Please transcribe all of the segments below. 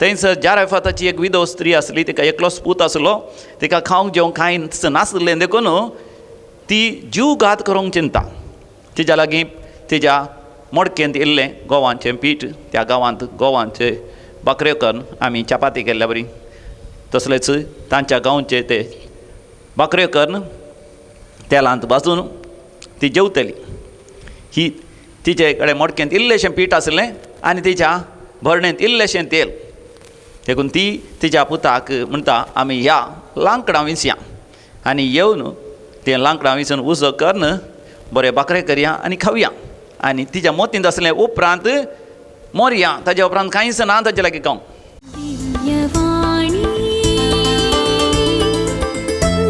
थंयसर जारेफाताची एक विधव स्त्री आसली, तिका एकलोच पूत आसलो, तिका खावंक जेवंक कांय नासलें देखून ती जीवघात करूंक चिंता. तिज्या लागीं तिज्या मडकेंत इल्लें गोवांचें पीठ, त्या गांवांत गोवांचे भाकऱ्यो करून आमी चपाती केल्ल्या बरी तसलेच तांच्या गांवचे ते भाकऱ्यो करून तेलांत भाजून ती जेवतली. ही तिचे कडेन मडकेंत इल्लेशें पीठ आसलें आनी तिच्या भरणेंत इल्लेशें तेल, देखून ती तिच्या पुताक म्हणटा आमी ह्या लांकडां विसया आनी येवन तें लांकडां विसून उजो करून बरें भाकरे करया आनी खावया. आनी तिच्या मोतींत आसलें उपरांत मोरया, ताज्या उपरांत कांयच ना ताजे लागीं खावंक. दिव्यवाणी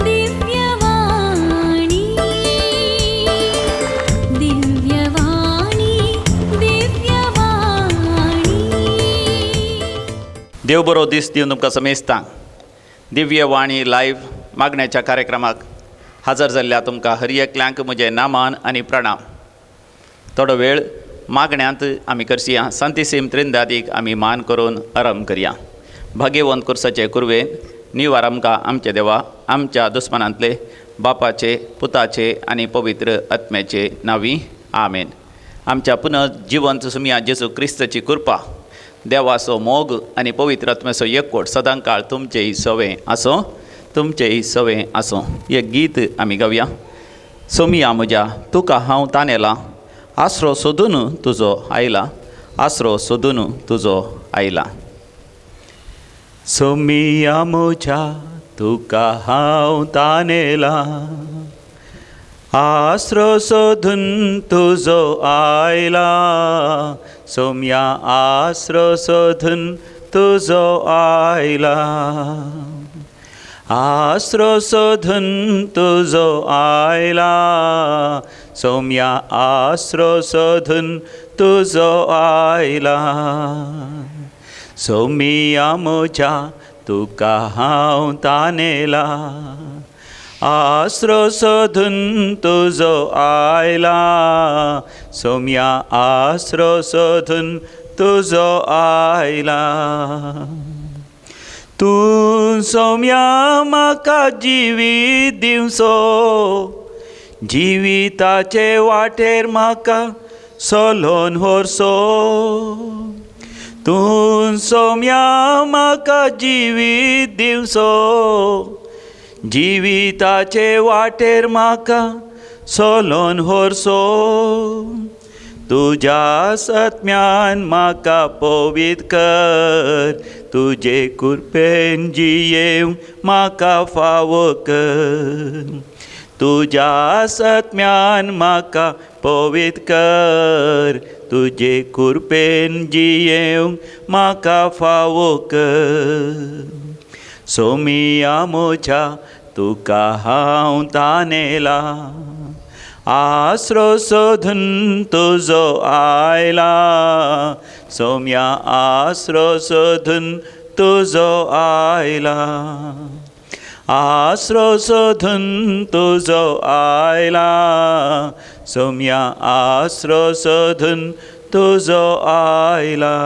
दिव्यवाणी दिव्यवाणी दिव्यवाणी. देव बरो दीस दिवन तुमकां समेस्तांक दिव्यवाणी लायव्ह मागण्याच्या कार्यक्रमाक हजर जाल्ल्या तुमकां हर एकल्यांक म्हजें नामान आनी प्रणाम. थोडो वेळ मागण्यांत आमी करसया, सांतिसीम त्रिंदादीक आमी मान करून आराम करया. भाग्यवंत कुर्साचे कुरवेन निवार आमकां आमचे देवा आमच्या दुस्मानांतले बापाचे पुताचे आनी पवित्र आत्म्याचे नांवी आमेन. आमच्या पुनः जिवंत सुमया जेजू क्रिस्ताची कृपा, देवाचो मोग आनी पवित्र आत्म्याचो एकवट सदांकाळ तुमचेय सवें आसूं, तुमचेय सवें आसूं. एक गीत आमी गावया. सोमिया म्हज्या तुका हांव तानेलां, आसरो सोदून तुजो आयला, आसरो सोदून तुजो आयला. सोमिया म्हज्या तुका हांव तानेलां, आसरो सोदून तुजो आयला, सोम्या आसरो सोदून तुजो आयला, आसरो सोदून तुजो आयला, सोम्या आसरो सोदून तुजो आयला. सोमिया म्हज्या तुका हांव तानेला, आसरो सोदून तुजो आयला, सोम्या आसरो सोदून तुजो आयला. तूं सोम्या म्हाका जिवीत दिवचो, जिविताचे वाटेर म्हाका सोलोन व्हरचो. तूं सोम्या म्हाका जिवीत दिवचो, जिविताचे वाटेर म्हाका सोलोन व्हरचो. तुज्या सत्म्यान म्हाका पवित्र कर, तुजे कृपेन जियेवंक म्हाका फावो कर. तुज्या सत्म्यान म्हाका पवित्र कर, तुजे कृपेन जियेवंक म्हाका फावो कर. सोमिया म्हज्या तुका हांव तानेला, आसरो सोदून तुजो आयला, सोम्या आसरो सोदून तुजो आयला, आसरो सोदून तुजो आयला, सोम्या आसरो सोदून तुजो आयला.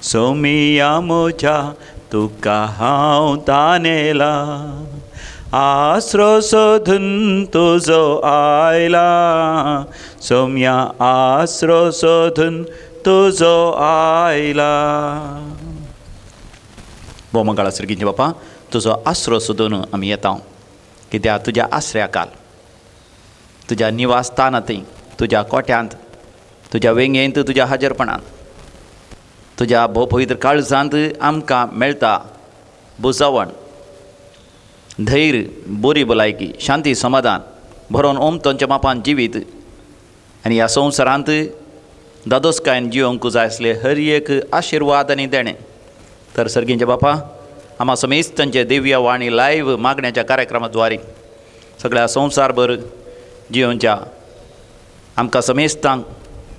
सोमिया म्हज्या तुका हांव तानेला, आसरो सोदून तुजो आयला, सोम्या आसरो सोदून तुजो आयला. भोवमंगळा सर्गीचे बापा, तुजो आसरो सोदून आमी येता, कित्याक तुज्या आसऱ्या काल तुज्या निवासस्थानांत, तुज्या कोट्यांत, तुज्या वेंगेंत, तुज्या हाजरपणांत, तुज्या भोव पवित्र काळजांत आमकां मेळटा बुजावण, धैर्य, बरी भलायकी, शांती, समाधान भरोन ओमतोंच्या मापान जिवीत आनी ह्या संवसारांत दादोसकायेन जिवंक जाय आसले हर एक आशिर्वाद आनी देणें. तर सर्गींचे बापा, आमा समेस्तांचे दिव्य वाणी लायव्ह मागण्याच्या कार्यक्रमा द्वारे सगळ्या संवसारभर जिवनच्या आमकां समेस्तांक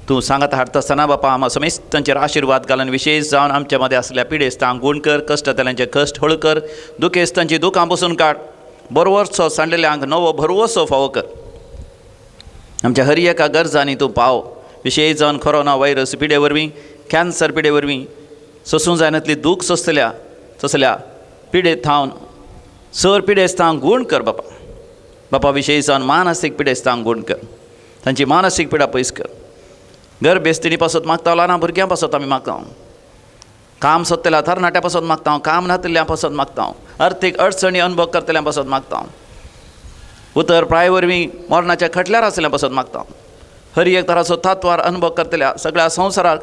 तूं सांगात हाडटा आसतना बापा, आमा समेस्तांचेर आशिर्वाद घालून विशेश जावन आमच्या मदें आसल्या पिडेस्तांक गूण कर, कश्ट जाल्यांचे कश्ट हळू कर, दुखेस्तांची दुखां बसून काड, बरवरचो सांडलेल्यांक नवो भरवसो फावो कर. आमच्या हर एका गरजांनी तूं पाव, विशेश जावन कोरोना व्हायरस पिडे वरवीं, कॅन्सर पिडे वरवीं, सोसूंक जायनातली दूख सोंसतल्या तसल्या पिडेत थावन सर पिडेस्तांक गूण कर बापा. बापा विशयी जावन मानसीक पिडेस्तांक गूण कर, तांची मानसीक पिडा पयस कर. गर्भेस्तिणी पासत मागता, ल्हान भुरग्यां पासत आमी मागता, काम सोदतल्या तरणाट्या पासत मागता, काम नातिल्ल्या पासत मागता, अर्थीक अडचणी अनुभव करतल्या पासत मागता, उतर प्राय वरवीं मरणाच्या खटल्यार आसल्या पासत मागता, हर एक तराचो तात्वार अनुभव करतल्या सगळ्या संवसाराक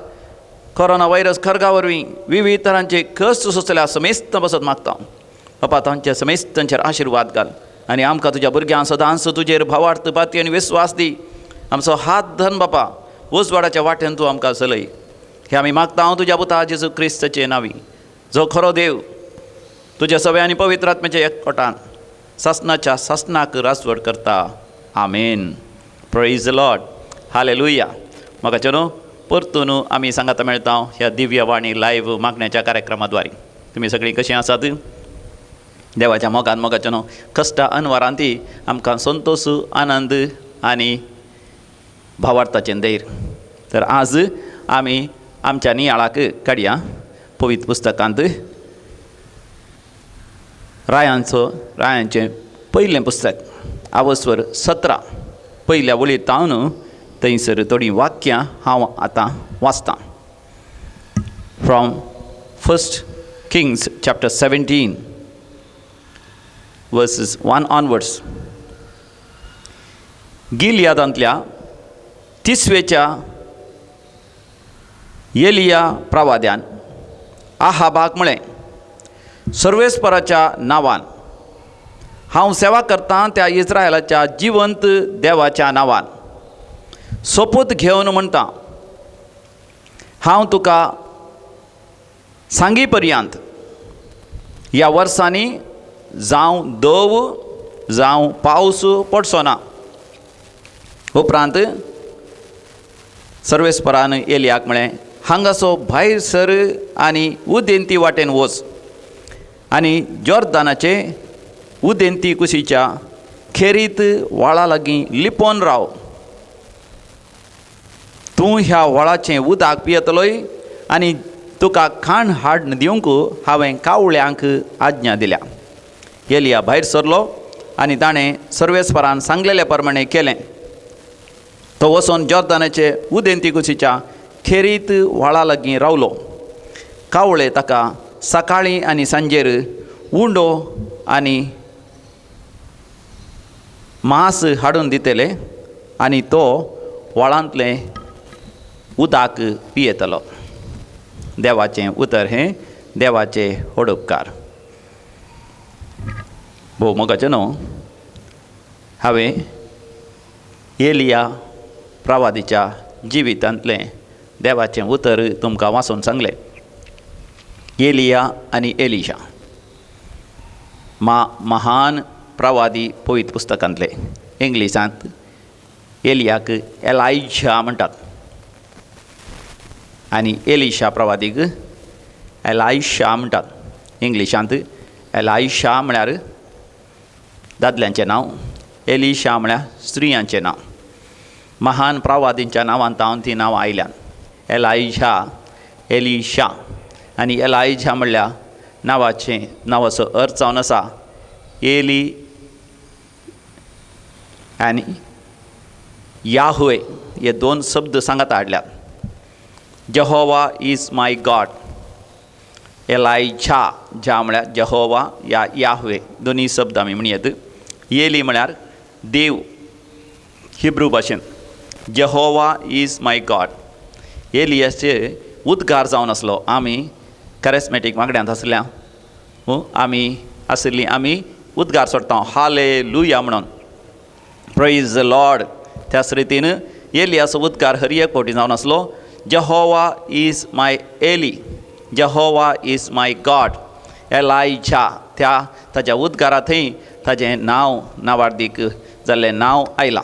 कोरोना व्हायरस खरगा वरवीं विविध तरांचे कश्ट सोंसतल्या समेस्त पासत मागता. बापा तांच्या समेस्तांचेर आशिर्वाद घाल आनी आमकां तुज्या भुरग्यांक सदांच तुजेर भावार्थ पाती आनी विस्वास दी. आमचो हात धन बापा उजवाडाच्या वाटेन तूं आमकां चलय. हे आमी मागता हांव तुज्या पुता जेजू क्रिस्ताचे नांवी, जो खरो देव तुज्या सगळ्या आनी पवित्र आत्म्याच्या एकवटान सासणाच्या सासणाक राजवट करता. आमेन. Praise Lord. Hallelujah. म्हाका न्हू परतून आमी सांगाता मेळटा ह्या दिव्यवाणी लायव्ह मागण्याच्या कार्यक्रमाद्वारे. तुमी सगळीं कशीं आसात? देवाच्या मोगान मोगाचें न्हू कश्टा अनवरान ती आमकां संतोश, आनंद आनी भावार्थाचें धैर्य. तर आज आमी आमच्या नियाळाक काडया पवित्र पुस्तकांत रायांचो रायांचें पयलें पुस्तक आवस्वर 17 पयल्या वळी तावन थंयसर थोडीं वाक्यां हांव आतां वाचतां. From first Kings chapter 17 verses 1 onwards. गिलियादांतल्या तिसवेच्या Elia प्रवाद्यान आहाबाक म्हळें, सर्वेस्पराच्या नांवान हांव सेवा करतां त्या इस्रायलाच्या जिवंत देवाच्या नांवान सोपूत घेवन म्हणटा, हांव तुका सांगी पर्यंत ह्या वर्सांनी जावं दव जावं पावस पडचो ना. उपरांत सर्वेस्परान एलियाक म्हळें, हांगासो भायर सर आनी उदेंती वाटेन वच आनी जॉर्दानाचे उदेंती कुशीच्या खेरीत व्हाळा लागीं लिपोन राव. तूं ह्या व्हाळाचें उदक पियेतलोय आनी तुका खाण हाडून दिवंक हांवें कावळ्यांक आज्ञा दिल्या. एलिया भायर सरलो आनी ताणें सर्वेस्परान सांगलेले प्रमाणें केलें. तो वचून जॉर्दानाचे उदेंती कुशीच्या खेरीत व्हाळा लागीं रावलो. कावळे ताका सकाळीं आनी सांजेर उंडो आनी मांस हाडून दितले आनी तो व्हाळांतलें उदक पियेतलो. देवाचें उतर हें देवाचें होडुपकार. भोव मोगाचें न्हू हांवें एलिया प्रवादीच्या जिवितांतलें देवाचें उतर तुमकां वाचून सांगलें. एलिया आनी एलिशा महान प्रवादी पवित्र पुस्तकांतले. इंग्लिशांत एलियाक एलायजा म्हणटात आनी एलिशा प्रवादीक एलायशा म्हणटात. इंग्लिशांत एलायशा म्हळ्यार दादल्यांचें नांव, एलिशा म्हळ्यार स्त्रियांचें नांव. महान प्रवादींच्या नांवान तावन ती नांवां आयल्यात, एलायजा, एलिशा. आनी एलायजा म्हणल्यार नांवाचें नांवाचो अर्थ जावन आसा एली आनी याहुए हे दोन शब्द सांगात हाडल्यात. Jehovah is my God. Elijah ज्या म्हळ्यार जेहोवा या याहुए दोनूय शब्द आमी म्हणयेत. एली म्हळ्यार देव हिब्रू भाशेन. जेहोवा is my God. एलियाचे उद्गार जावन आसलो. आमी कॅरेस्मॅटीक वांगड्यांत आसल्या आमी आशिल्लीं, आमी उद्गार सोडटा हालेलुया म्हणून, प्रेज the Lord. त्याच रितीन एलियाचो उद्गार हर एक फावटी जावन आसलो, Jehovah is my Eli, Jehovah is my God. Elijah त्या ताज्या उद्गारा थंय ताजें नांव नांवार्दीक जाल्लें नांव आयलां.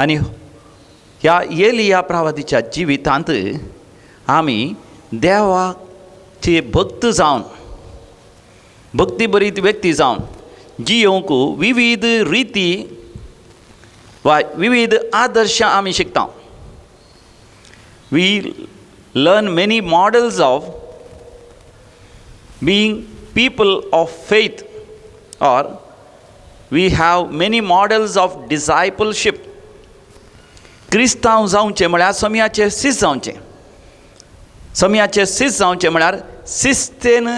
आनी ह्या एलिया प्रवादीच्या जिवितांत आमी देवाचे भक्त जावन, भक्ती बरीत व्यक्ती जावन जियोवंक विविध रिती वा विविध आदर्श आमी शिकता. We learn many models of Being people of faith or we have many models of discipleship. क्रिस्तांव जावचें म्हळ्यार सोमयाचे सीस जावचें. सोमयाचे सीस जावचें म्हळ्यार शिस्तेन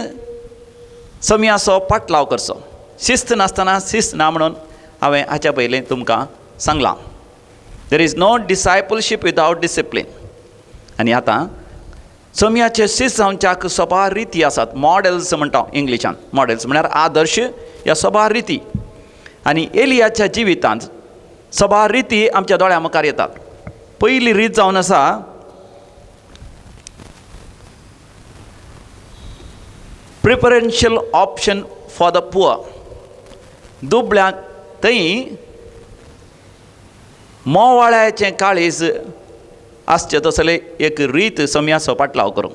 सोमयाचो पाटलाव करचो. शिस्त नासतना शिस्त ना म्हणून हांवें हाच्या पयलीं तुमकां सांगलां. There is no discipleship without discipline. आनी आतां सोमयाचे शिस्त जावच्याक सोबार रिती आसात. मॉडेल्स म्हणटा इंग्लिशान. मॉडेल्स म्हळ्यार आदर्श या सोबार रिती. आनी एलियाच्या जिवितांत सोबार रिती आमच्या दोळ्या मुखार येतात. पयली रीत जावन आसा preferential option for the poor. दुबळ्यांक थंय मोवाळ्याचें काळीज आसचें तसले एक रीत सोमयाचो पाटलाव करूंक.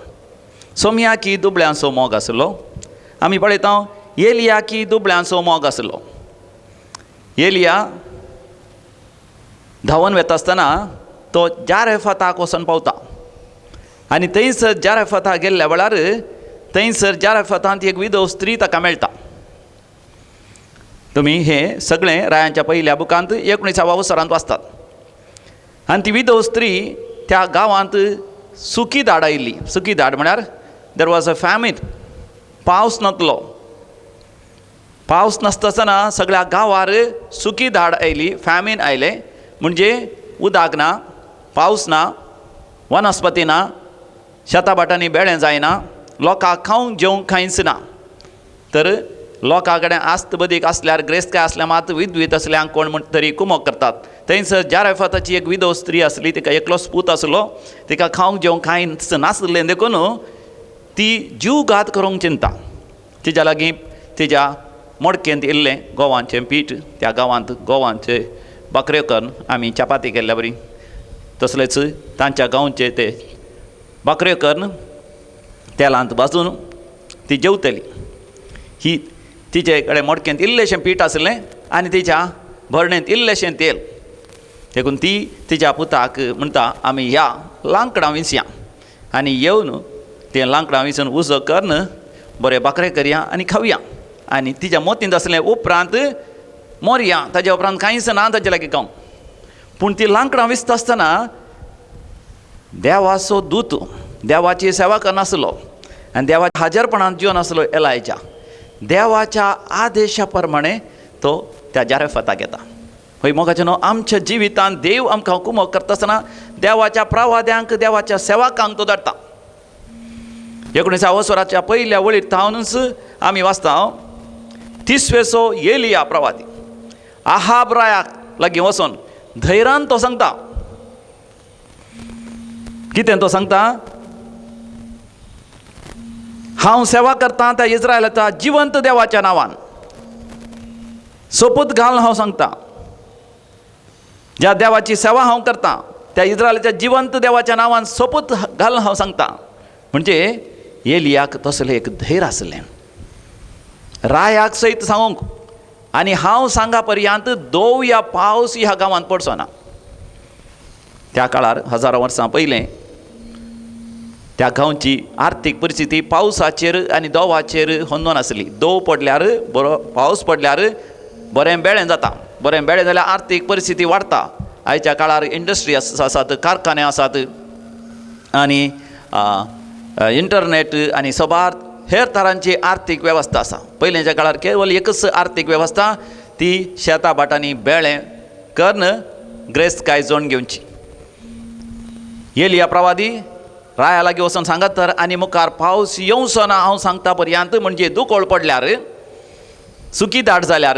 सोमयाकी दुबळ्यांचो मोग आसलो. आमी पळयता एलियाकी दुबळ्यांचो मोग आसलो. एलिया धांवन वता आसतना तो जारेफाताक वचून पावता आनी थंयसर जारेफाता गेल्ल्या वेळार थंयसर जारेफातांत एक विधव स्त्री ताका मेळटा. तुमी हें सगळें रायांच्या पयल्या बुकांत 19व्या वसरांत वाचतात. आनी ती विधव स्त्री त्या गांवांत सुकी धाड आयिल्ली. सुकी धाड म्हळ्यार there was a famine. पावस नासलो. पावस नासतना सगळ्या गांवार सुकी धाड आयली, फॅमीन आयलें. म्हणजे उदक ना, पावस ना, वनस्पती ना, शेतां भाटांनी बेळें जायना, लोकांक खावंक जेवंक कांयच ना. तर लोकां कडेन आस्त बदीक आसल्यार ग्रेस्तकाय आसल्यार मात विद्वीत आसल्यांक कोण म्हण तरी कुमक करतात. थंयसर जारेफाताची एक विधव स्त्री आसली. तिका एकलोच पूत आसलो. तिका खावंक जेवंक कांयच नासलें देखून ती जीवघात करूंक चिंता. तिच्या लागीं तिच्या मडकेंत इल्लें गोवांचें पीठ, त्या गांवांत गोवांचे बाकऱ्यो करून आमी चपाती केल्ल्या बरी तसलेच तांच्या गांवचे ते बाकऱ्यो करून तेलांत भाजून ती जेवतली. ही तिचे कडेन मडकेंत इल्लेशें पीठ आसलें आनी तिच्या भरणेंत इल्लेशें तेल. देखून ती तिच्या पुताक म्हणटा आमी ह्या लांकडां विसया आनी येवन तें लांकडां विसून उजो करून बरें बाकरे करया आनी खावया. आनी तिच्या मोतींत आसलें उपरांत मोरया, ताज्या उपरांत कांयच ना ताजे लागीं खावंक. पूण ती लांकडां विसता आसतना देवाचो दूत देवाची सेवा करनासलो आनी देवाच्या हाजरपणांत जिवन आसलो एलायच्या. देवाच्या आदेशा प्रमाणे तो त्या जारेफाताक येता. हय मोगाचें न्हू, आमच्या जिवितांत देव आमकां हुकुमक करता आसतना देवाच्या प्रवाद्यांक देवाच्या सेवकांक तो धाडटा. 19व्या वराच्या पयल्या वळीर थावनच आमी वाचता तिसवेचो एलिया प्रवादी आहाब रायाक लागीं वचून धैर्यान तो सांगता. कितें तो सांगता? हांव सेवा करतां त्या इस्रायलाच्या जिवंत देवाच्या नांवान सोपूत घालून हांव सांगता, ज्या देवाची सेवा हांव करतां त्या इस्रायलाच्या जिवंत देवाच्या नांवान सोपूत घालून हांव सांगता. म्हणजे एलियाक तसलें एक धैर्य आसलें रायाक सयत सांगूंक. आनी हांव सांगा पर्यंत दोव या पावस ह्या गांवांत पडचो ना. त्या काळार हजारां वर्सां पयलें त्या गांवची आर्थीक परिस्थिती पावसाचेर आनी दोवाचेर होंदोन आसली. दोव पडल्यार बरो पावस पडल्यार बरें बेळें जाता, बरें बेळें जाल्यार आर्थीक परिस्थिती वाडटा. आयच्या काळार इंडस्ट्री आसात, कारखाने आसात आनी इंटरनेट आनी सबार हेर तरांची आर्थीक वेवस्था आसा. पयलींच्या काळार केवल एकच आर्थीक वेवस्था, ती शेतां भाटांनी बेळें करून ग्रेस्तकाय जोड घेवची. एलिया प्रवादी राया लागीं वचून सांगत तर आनी मुखार पावस येवचो ना हांव सांगता पर्यंत, म्हणजे दुकोळ पडल्यार सुकी दाट जाल्यार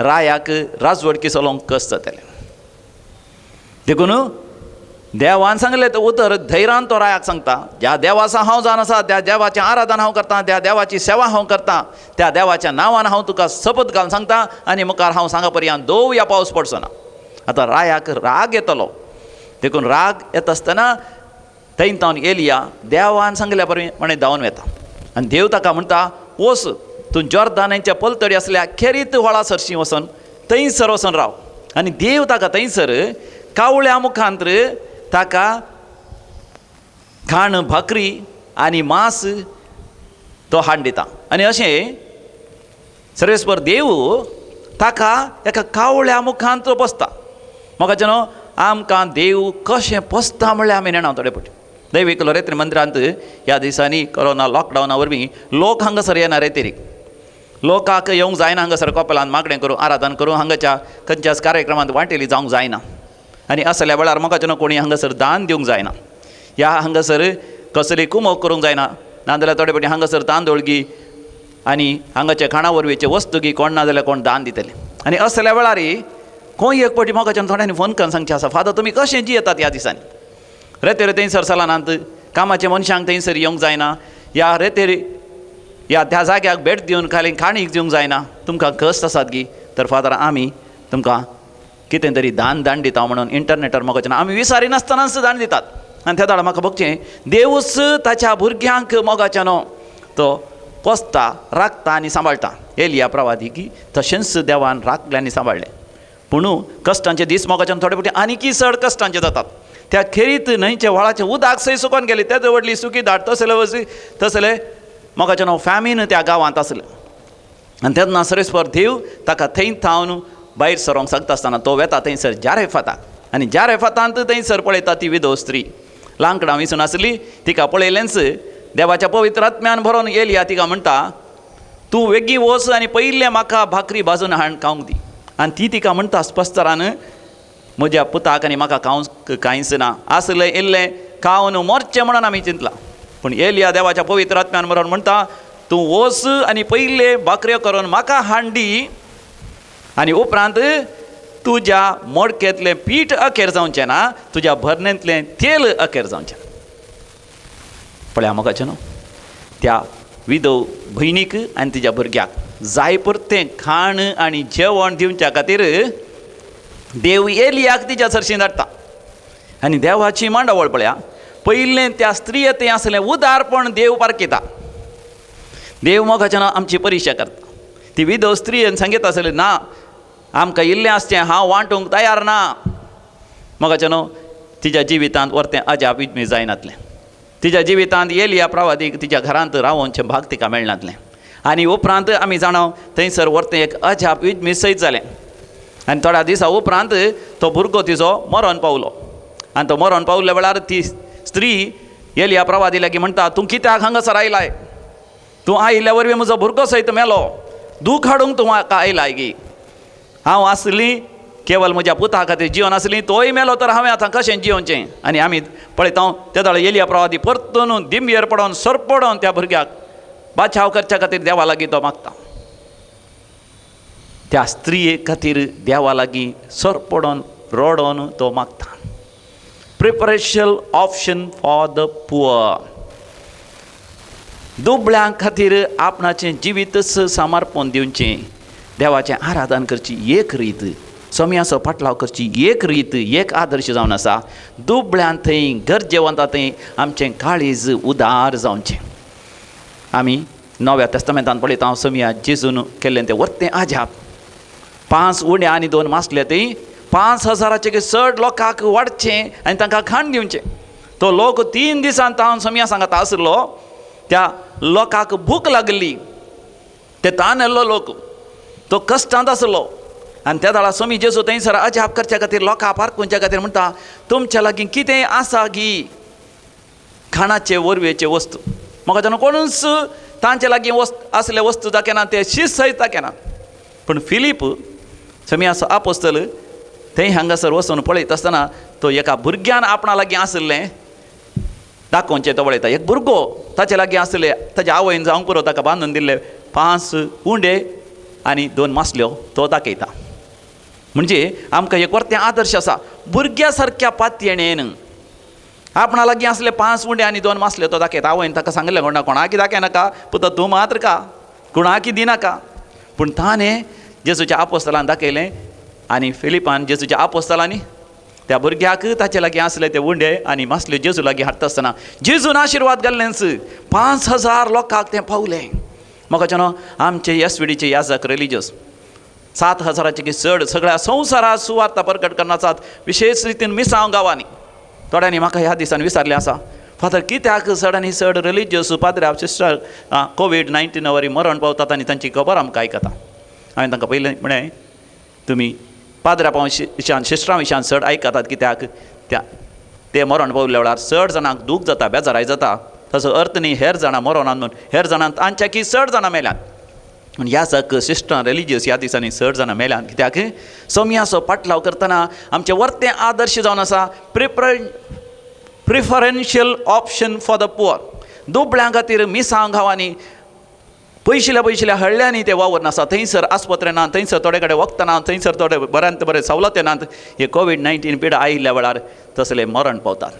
रायाक राजवडकी चलोवंक कश्ट जातलें. देखून देवान सांगलें तें उतर धैर्यान तो रायाक सांगता, ज्या देवाचो हांव जाण आसा त्या देवाचें आराधन हांव करतां, त्या देवाची सेवा हांव करतां, त्या देवाच्या नांवान हांव तुका शपथ घालून सांगता आनी मुखार हांव सांगा पर्यंत दोव या पावस पडचो ना. आतां रायाक राग येतलो. देखून राग येता आसतना थंय तावन एलिया देवान सांगल्या प्रमाणे धांवन वता आनी देव ताका म्हणटा वच तूं जॉर्दानाच्या पलतडी आसल्या खेरीत व्हळा सरशी वचून थंयसर वचून राव. आनी देव ताका थंयसर कावळ्या मुखांत ताका खाण भाकरी आनी मांस तो हाड दिता. आनी अशें सर्वेस्पर देव ताका एका कावळ्या मुखांत तो पोसता. मोगाचे न्हू, आमकां देव कशें पोसता म्हणल्यार आमी नेणा थोडे फावटी. दैवीक लोरेत्री मंदिरांत ह्या दिसांनी कोरोना लॉकडावना वरवीं लोक हांगासर येना रेतेरीक, लोकांक येवंक जायना हांगासर कपेलान मागणें करूं, आराधन करूं, हांगाच्या खंयच्याच कार्यक्रमांत वांटेली जावंक जायना. आनी असल्या वेळार मोगाचे न्हू कोणी हांगासर दान दिवंक जायना, ह्या हांगासर कसली कुमोक करूंक जायना, नाजाल्यार थोडे फावटी हांगासर तांदूळगी आनी हांगाचे खाणा वरवीचे वस्तुगी कोण ना जाल्यार कोण दान दितले. आनी असल्या वेळार खंय एक फावटी मोगाच्यान थोड्यांनी फोन करून सांगचें आसा, फादर तुमी कशें जियेतात ह्या दिसांनी, रेतेर थंयसर सलानांत कामाच्या मनशांक थंयसर येवंक जायना, ह्या रेतेर ह्या त्या जाग्याक भेट दिवन खाली खाणीक दिवंक जायना, तुमकां कश्ट आसात गी, तर फादर आमी तुमकां कितें तरी दान दान दिता म्हणून इंटरनेटार मोगाच्यान आमी विसारिनासतनाच दान दितात. आनी त्या दाडा म्हाका भोगचें देवूच ताच्या भुरग्यांक मोगाच्यान तो पोसता, राखता आनी सांबाळटा. एलिया प्रवादी की तशेंच देवान राखलें आनी सांबाळ्ळें. पूण कश्टांचे दीस मोगाच्यान थोडे फावटी आनीकय चड कश्टांचे जातात. त्या खेरीत न्हंयचे व्हाळाचें उदक सय सुकोन गेलें, तेजे व्हडली सुकी दाट तसले वसी तसले मोगाचें नांव फॅमीन त्या गांवांत आसलें. आनी तेन्ना सर्वेस्पर देव ताका थंय थावन भायर सरोंक सांगता आसतना तो वेता थंयसर जारेफाताक, आनी जारेफातांत थंयसर पळयता ती विधव स्त्री लांकडां विसून आसली. तिका पळयलेंच देवाच्या पवित्र आत्म्यान भरोन एलिया तिका म्हणटा, तूं वेगीं वच आनी पयलें म्हाका भाकरी भाजून हाड खावंक दी. आनी ती तिका म्हणटा स्पश्टरान, म्हज्या पुताक आनी म्हाका खावंक कांयच ना, आसलें इल्लें खावन मरचें म्हणून आमी चिंतलां. पूण एलिया देवाच्या पवित्र आत्म्यान भरोन म्हणटा, तूं वच आनी पयलें भाकऱ्यो करून म्हाका हाड दी आनी उपरांत तुज्या मडकेंतलें पीठ अखेर जावचें ना, तुज्या भरणेंतलें तेल अखेर जावचें ना. पळया मोगाचें न्हू, त्या विधव भयणीक आनी तिज्या भुरग्याक जाय पुरतें खाण आनी जेवण दिवच्या खातीर देव एलियाक तिज्या सरशीं धाडटा. आनी देवाची मांडावळ पळया, पयलें त्या स्त्रिये थंय आसलें उदारपण देव पारखिता. देव मोगाच्यान आमची परिक्षा करता. ती विधव स्त्रियेन सांगीत आसली, ना आमकां इल्लें आसचें हांव वांटूंक तयार ना. मोगाच्यान तिज्या जिवितांत वर्तें अजाप विज्मीत जायनातलें. तिज्या जिवितांत एलिया प्रवादीक तिज्या घरांत रावोवचें भाग तिका मेळनातलें. आनी उपरांत आमी जाणा थंयसर वर्तें एक अजाप विज्मीत सयत जालें. आनी थोड्या दिसा उपरांत तो भुरगो तिजो मरण पावलो. आनी तो मरण पावल्या वेळार ती स्त्री एलिया प्रवादी लागीं म्हणटा, तूं कित्याक हांगासर आयलाय, तूं आयिल्ल्या वरवीं म्हजो भुरगो सयत मेलो, दूख हाडूंक तूं म्हाका आयलाय गी, हांव आसली केवल म्हज्या पुता खातीर जिवन आसली, तोय मेलो तर हांवें आतां कशें जिवचें. आनी आमी पळयता ते दाळ एलिया प्रवादी परतून दिंबयेर पडोन सरपडोन त्या भुरग्याक बाचाव करच्या खातीर देवा लागीं तो मागता. त्या स्त्रिये खातीर देवा लागीं सरपडोन रडोन तो मागता. Preferential option for the poor, दुबळ्यां खातीर आपणाचें जिवीतच समर्पण दिवचें, देवाचें आराधन करची एक रीत, सोम्याचो पाटलाव करची एक रीत, एक आदर्श जावन आसा. दुबळ्यां थंय गरजेवंता थंय आमचें काळीज उदार जावचें. आमी नव्या तेस्तामेंतान पळयता हांव सोमया जेजून केल्लें तें वर्तें आजाप, 5 उण्या आनी 2 मासले थंय 5000 चड लोकांक वाडचें आनी तांकां खाण दिवचें. तो लोक 3 दिसान तावन सोमया सांगता आसलो, त्या लोकांक भूक लागली, ते तानेल्लो लोक, तो कश्टांत आसलो. आनी त्या दाळा स्वामी जेजू थंयसर अजाप करच्या खातीर लोकां पारखुच्या खातीर म्हणटा, तुमच्या लागीं कितें आसा गी खाणाचे वरवेचे वस्तू. म्हाका जेन्ना कोणूच तांचे लागीं वस्त आसले वस्तू दाखयना, ते शीत सयत दाखयना. पूण फिलीप स्वामी असो आपोस्तल थंय हांगासर वचून पळयत आसतना तो एका भुरग्यान आपणा लागीं आशिल्लें दाखोवचें तो पळयता. एक भुरगो ताचे लागीं आसले, ताच्या आवयन जावंक पुरो ताका बांदून दिल्ले 5 उंडे आनी 2 मासल्यो तो दाखयता. म्हणजे आमकां एक वर्तें आदर्श आसा, भुरग्या सारक्या पातयेणेन आपणा लागीं आसले 5 उंडे आनी 2 मासल्यो तो दाखयता. आवयन ताका सांगलें, कोणा कोणाकी दाखयनाका पुता, तूं मात्र का कोणाकी दिनाका. पूण ताणें जेजूच्या आपोस्तलान दाखयलें आनी फिलिपान जेजूच्या आपोस्तलांनी त्या भुरग्याक ताचे लागीं आसले ते उंडे आनी मासल्यो जेजू लागीं हाडटा आसतना जेजून आशिर्वाद घाल्लेंच 5000 लोकांक तें पावलें. म्हाका न्हू आमचे एस वी डीचे याजक रिलिजियस 7000 चड सगळ्या संवसारात सुवार्ता प्रकट करनासात, विशेष रितीन मिसांव गांवांनी. थोड्यांनी म्हाका ह्या दिसान विचारलें आसा, फादर कित्याक चड आनी चड रिलिजियस पाद्र्याव सिस्टर कोवीड-19 वरी मरण पावतात आनी तांची खबर आमकां आयकता. हांवें तांकां पयलें म्हळें, तुमी पाद्र्यापाव विशयान सिस्टरां विशयान चड आयकतात कित्याक त्या ते मरण पावल्या वेळार चड जाणांक दूख जाता, बेजाराय जाता. ताचो अर्थ न्ही हेर जाणां मरोनात म्हूण, हेर जाणां तांच्याकी चड जाणां मेल्यात. पूण ह्या जाक सिस्टरां रिलिजियस ह्या दिसांनी चड जाणां मेल्यात कित्याक सोमयाचो पाटलाव करतना आमचें वर्तें आदर्श जावन आसा preferential option for the poor. दुबळ्यां खातीर मिसांव गांवांनी पयशिल्या पयशिल्या हळ्ळ्यांनी ते वावर आसा, थंयसर आस्पत्रे ना, थंयसर थोडे कडेन वखदां ना, थंयसर थोडे बऱ्यांत बरे सवलती नात. हे कोवीड-19 पिडा आयिल्ल्या वेळार तसले मरण पावतात.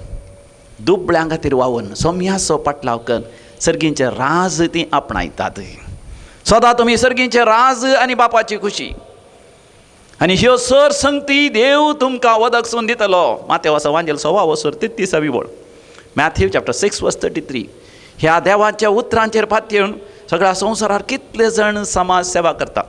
दुबळ्यां खातीर वावरून सोमयाचो पाटलाव कर सर्गींचे राज ती आपणायतात. सदां तुमी सर्गींचे राज आनी बापाची खुशी आनी ह्यो सर संगती देव तुमकां वदकसून दितलो. मातेवासा वांजेल 16 वसर 33 वळ, मॅथ्यू चॅप्टर 6 वर्स 33. ह्या देवाच्या उतरांचेर पातयेवन सगळ्या संवसारार कितले जाण समाज सेवा करतात.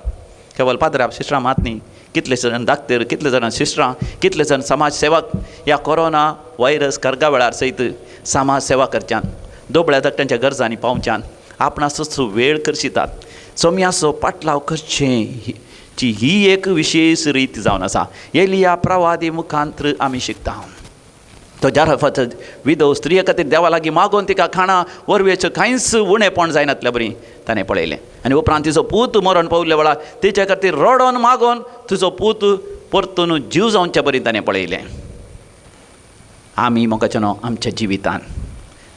केवल पाद्र्याब सिस्टरां मात न्ही, कितले जाण डाक्टर, कितले जाण सिस्टरां, कितले जाण समाज सेवक ह्या कोरोना व्हायरस कर्गा वेळार सयत समाज सेवा करच्यान दुबळ्या धाकट्यांच्या गरजांनी पावच्यान आपणाचोच वेळ करशितात. सोमयाचो पाटलाव करचें ची ही एक विशेश रीत जावन आसा. एलिया प्रवादी मुखांत्र आमी शिकता. तो जारफात विधव स्त्रिये खातीर देवा लागीं मागोवन तिका खाणां वरवेचो कांयच उणेपण जायनातल्या बरी ताणें पळयलें. आनी उपरांत तिचो पूत मरण पावल्या वेळार तिच्या खातीर रडोन मागोन तुजो पूत परतून जीव जावच्या बरी ताणें पळयलें. आमी मोगाच्यानो आमच्या जिवितान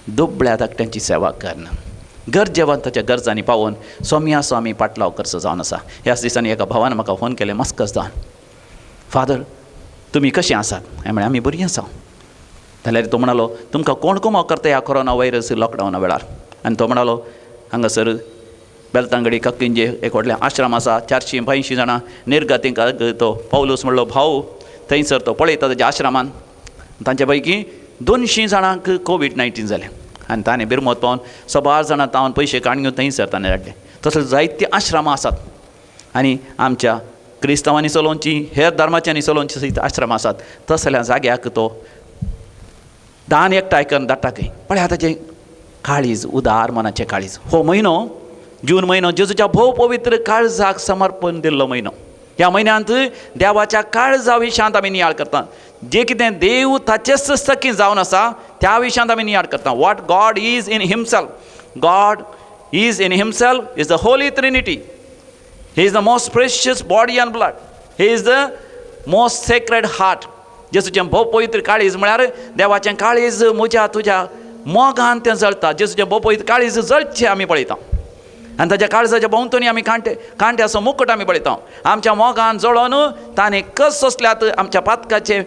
दुबळ्या धाकट्यांची सेवा करण, गरजेवंताच्या गरजांनी पावोवन सोमयाचो आमी पाटलाव करचो जावन आसा. ह्याच दिसांनी एका भावान म्हाका फोन केलें मस्कस जावन, फादर तुमी कशें आसात? हांवें म्हळें आमी बरीं आसा. जाल्यार तो म्हणालो तुमकां कोण कुमक करता ह्या कोरोना व्हायरस लॉकडावना वेळार? आनी तो म्हणालो हांगासर बेलतांगडी कक्किंजे एक व्हडलें आश्रम आसा, 482 जाणां निर्गतींक तो पावलूस म्हणलो भाव थंयसर तो पळयता ताच्या आश्रमान, तांचे पैकी 200 जाणांक कोवीड-19 जालें. आनी ताणें बिरमत पावन सबार जाणां तावन पयशे काडून घेवन थंयसर ताणें धाडले. तसले जायतीं आश्रमां आसात आनी आमच्या क्रिस्तांवांनी चलोवची हेर धर्माच्यांनी चलोवची सयत आश्रमां आसात. तसल्या जाग्याक तो दान एकठांय करून धाडटा खंय. पळया ताचें काळीज, उदार मनाचें काळीज. हो म्हयनो जून म्हयनो जेजूच्या भोव पवित्र काळजाक समर्पण दिल्लो म्हयनो. ह्या म्हयन्यांत देवाच्या काळजा विशयांत आमी नियाळ करता. जे कितें देव ताचेच सखी जावन आसा त्या विशयांत आमी नियाळ करता. What God is in himself, God is in himself is the holy trinity. He is the most precious body and blood, he is the most sacred heart. जेजूचें भोव पवित्र काळीज म्हळ्यार देवाचें काळीज म्हज्या तुज्या मोगान तें जळटा. जेजूचें भोव पवित्र काळीज जळचें आमी पळयता आनी ताच्या काळजाच्या भोंवतणी आमी कांट्याचो मुकट आमी पळयता. आमच्या मोगान जळोन ताणें कस सोंसल्यात आमच्या पातकाचे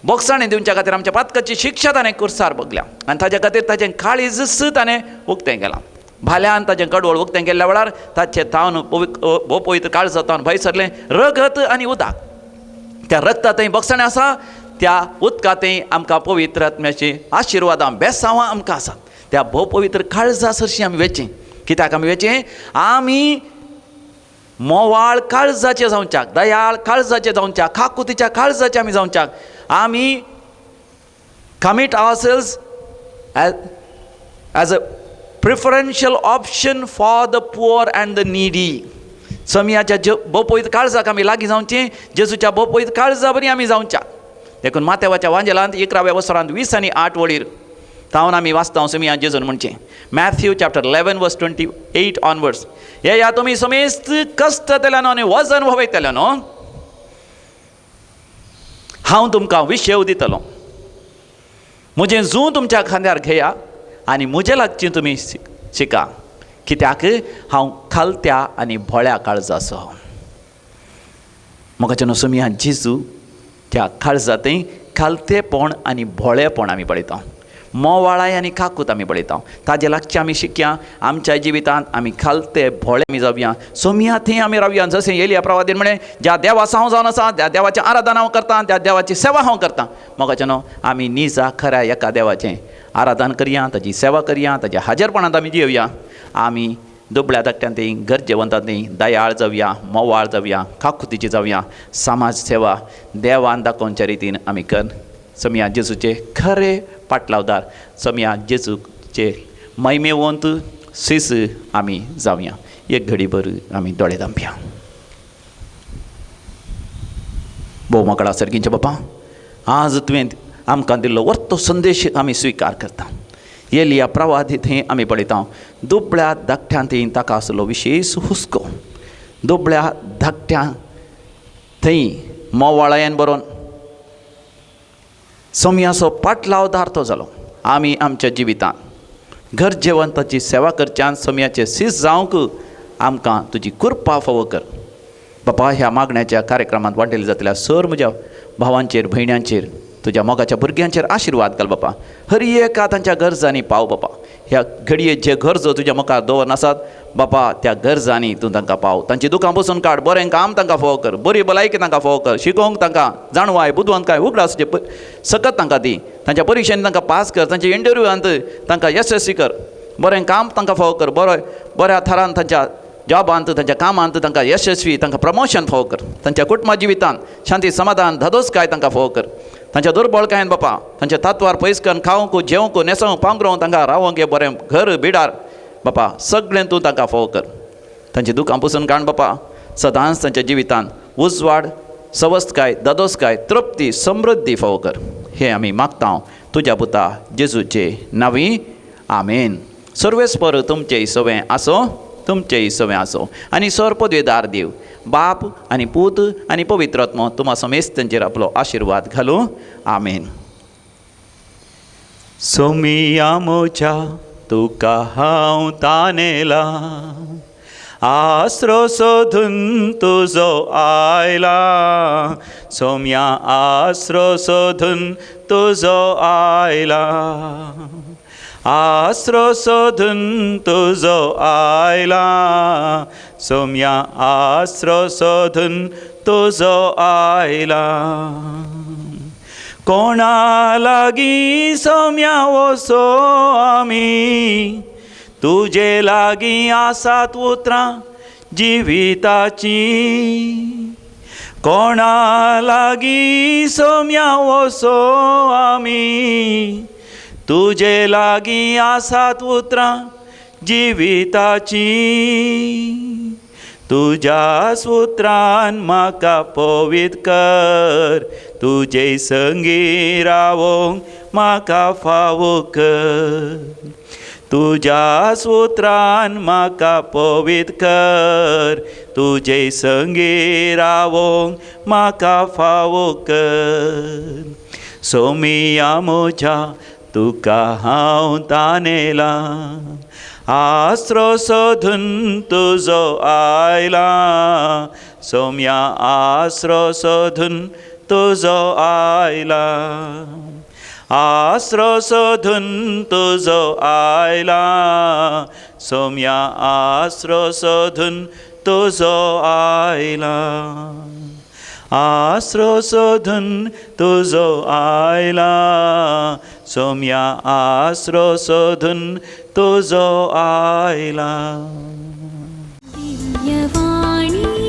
बोगसाणें दिवच्या खातीर, आमच्या पातकाची शिक्षा ताणें कुर्सार भोगल्या आनी ताच्या खातीर ताचें काळीजच ताणें उक्तें केलां. भाल्यान ताचें कडवळ उक्तें केल्ल्या वेळार ताचें तावन भोव पवित्र काळजा तावन भायर सरलें रगत आनी उदक. त्या रगतांतय बोगसाणें आसा, त्या उदकांतय आमकां पवित्र आत्म्याची आशिर्वादां बेसांवां आमकां आसात. त्या भोव पवित्र काळजा सरशीं आमी वेचें. कित्याक आमी वेचें? आमी मोवाळ काळजाचे जावच्याक, दयाळ काळजाचे जावच्याक, काकुतीच्या काळजाचे आमी जावच्याक. आमी commit ourselves as a preferential option for the poor and the needy. सोमयाच्या भोव पवित्र काळजाक आमी लागीं जावचें, जेजूच्या भोव पवित्र काळजा बरी आमी जावच्याक. देखून मातेवाच्या वांजेलांत 11व्या वसरांत 20 आनी 8 वळीर तावन आमी वाचता सोमया जेजून म्हणचें, मॅथ्यू चॅप्टर 11 वर्स 28 ऑनवर्ड्स, येया तुमी समेस्त कश्टतल्यानो आनी वजन व्हवयतल्यानो, हांव तुमकां विशेव दितलो. म्हजें जूं तुमच्या खांद्यार घेया आनी म्हजे लागची तुमी शिका, कित्याक हांव खालत्या आनी भोळ्या काळजाचो. म्हाका न्हू सोमया जेजू त्या काळजांतय खालतेपण आनी भोळेपण आमी पळयता, मोवाळाय आनी काकूत आमी पळयता. ताजे लागचें आमी शिकया, आमच्या जिवितांत आमी खालते भोळे आमी जावया, सोमया थंय आमी रावया. जशें एलिया प्रवादीन म्हळें, ज्या देवाचो हांव जावन आसा त्या देवाचें आराधना हांव करता, त्या देवाची सेवा हांव करता. मोगाचें न्हू आमी निजा खऱ्या एका देवाचें आराधन करया, ताची सेवा करया, ताच्या हाजेरपणांत आमी जियोया. आमी दुबळ्या धाकट्यां ती गरजेवंतां ती दयाळ जावया, मोवाळ जावया, काकुतीची जावया. समाज सेवा देवान दाखोवच्या रितीन आमी कर सोमया जेजूचे खरे पाटलावदार, सोमया जेजूचे महिमेवंत सीस आमी जावया. एक घडीभर आमी दोळे धांपया. भोव मोकळा सर्गींच्या बापा, आज तुवें आमकां दिल्लो वर्तो संदेश आमी स्विकार करता. एलिया प्रवादी थंय आमी पळयता दुबळ्या धाकट्यां थंय ताका आसलो विशेश हुस्को. दुबळ्या धाकट्यां थंय मोवाळायेन बरोवन सोमयाचो पाटलावदार तो जालो. आमी आमच्या जिवितांत गरजेवंताची सेवा करच्यान सोमयाचे सीस जावंक आमकां तुजी कृपा फावो कर. बापा, ह्या मागण्याच्या कार्यक्रमांत वांटेली जातल्या सर म्हज्या भावांचेर, भयण्यांचेर, तुज्या मोगाच्या भुरग्यांचेर आशिर्वाद घाल बापा. हर एका तांच्या गरजांनी पाव बापा. ह्या घडये जे गरजो तुज्या मुखार दवरन आसात बापा, त्या गरजांनी तूं तांकां पाव. तांची दुकां बसून काड, बरें काम तांकां फावो कर, बरी भलायकी तांकां फावो कर, शिकोवंक तांकां जाणवाय, बुदवंतकाय, उगडास सकत तांकां दी. तांच्या परिक्षेन तांकां पास कर, तांच्या इंटरव्यूआंत तांकां यशस्वी कर, बरें काम तांकां फावो कर, बरो बऱ्या थरान तांच्या जॉबांत, तांच्या कामांत तांकां यशस्वी, तांकां प्रमोशन फावो कर. तांच्या कुटुंबा जिवितांत शांती, समाधान, धादोसकाय तांकां फावो कर. तांच्या दुर्बळकायेन बापा तांच्या तात्वार पयस करून खावंक, जेवंक, न्हेसोवंक, पांगरोवंक तांकां रावंक हें बरें घर बिडार बापा सगळें तूं तांकां फावो कर. तांची दुकां पुसून काड बापा. सदांच तांच्या जिवितांत उजवाड, सवस्तकाय, दादोसकाय, तृप्ती, समृद्धी फावो कर. हें आमी मागता तुज्या पुता जेजूचे नांवी, आमेन. सर्वेस्पर तुमचें सवें आसो, तुमचें सवें आसो. आनी सर पदवेदार देव बाप आनी पूत आनी पवित्र आत्मो तुमा समेस्त तांचेर आपलो आशिर्वाद घालूं. आमेन. सोमिया मोच्या तुका हांव तानेला, आसरो सोदून तुजो आयला. सोम्या आसरो सोदून तुजो आयला, आसरो सोदून तुजो आयला. सोम्या आसरो सोदून तुजो आयला. कोणा लागीं सोम्या वसो आमी, तुजे लागीं आसात उतरां जिविताचीं. कोणा लागीं सोम्या वसो आमी, तुजे लागीं आसात उतरां जिविताचीं. तुज्या सुत्रान म्हाका पवित्र कर, तुजे संगी रावोंक म्हाका फावो कर. तुज्या सुत्रान म्हाका पवित्र कर, तुजे संगी रावोंक म्हाका फावो कर. सोमिया म्हज्या तुका हांव तानेला, आसरो सोदून तुजो आयला. सोम्या आसरो सोदून तुजो आयला, आसरो सोदून तुजो आयला. सोम्या आसरो सोदून तुजो आयला, आसरो सोदून तुजो आयला. सोम्या आसरो सोदून तुजो आयला. दिव्यवाणी.